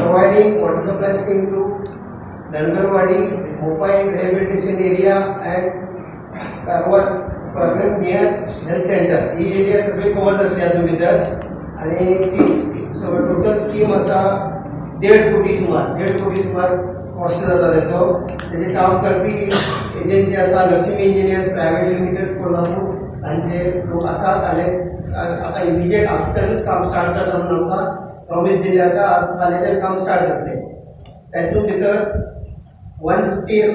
Providing water supply scheme to Dhangarwadi, Mopai rehabilitation area and Karwar Pernem near health centre. He area सगळी cover जातली हातूंत भितर आनी ती टोटल स्कीम आसा 1.5 कोटी सुमार, 1.5 कोटी सुमार कॉस्ट जाता तेचो. तेजें काम करपी एजन्सी आसा Lakshmi engineers private limited, Kolhapur. तांचे लोक आसात आनी आतां इमिजिएट आफ्टरूच काम स्टार्ट करता म्हणून आमकां प्रॉमीस दिल्लें आसा. फाल्यांच्यान काम स्टार्ट जातलें. तातूंत भितर 150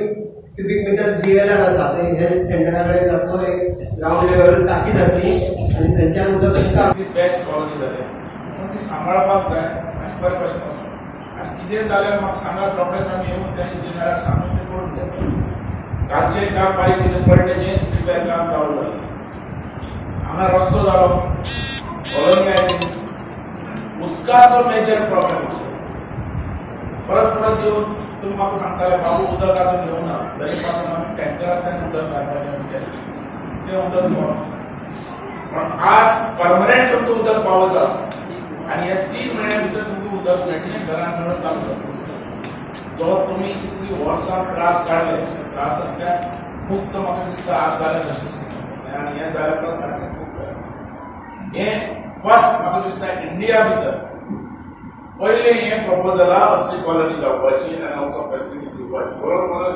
क्युबीक मिटर GLR आसा, ते हेल्थ सेंटरा कडेन जातलो, एक ग्रावंड लेवल टाकी जातली आनी थंयच्यान उदक बेस्ट कॉलनी जाले पूण ती सांबाळपाक जाय आनी बरे भशेन वचूं. आनी कितें जाल्यार म्हाका सांगात, रोखडेच आमी येवन त्या इंजिनियराक सांगून तें करून दिता. कालचें काम बारीक कितें पडलें रिपेर काम चालू जालें. हांगा रस्तो जालो, कॉलनी आयली, उदकाचो मेजर प्रॉब्लेम. परत परत येवन तुमी म्हाका सांगताले, बाबू उदक आजून येवना, तरी पासून आमी टँकरांतल्यान उदक काडटाले आमचें तें उदक पावना. पण आज परमनंट तुमकां उदक पावता आनी ह्या 3 म्हयन्या भितर तुमकां उदक मेळटलें, घरान मेळून चालू जातलें. जो तुमी इतली वर्सां त्रास काडले, त्रासांतल्यान मुक्त म्हाका दिसता आज जालें तशें दिसता. आनी हें जालें प्लस सारकें खूब बरें. हें फर्स्ट म्हाका दिसता इंडिया भितर पयलें हें प्रपोजल असली कॉलनी जावपाची आनी असो फेसिलिटी दिवपाची. बरोबर?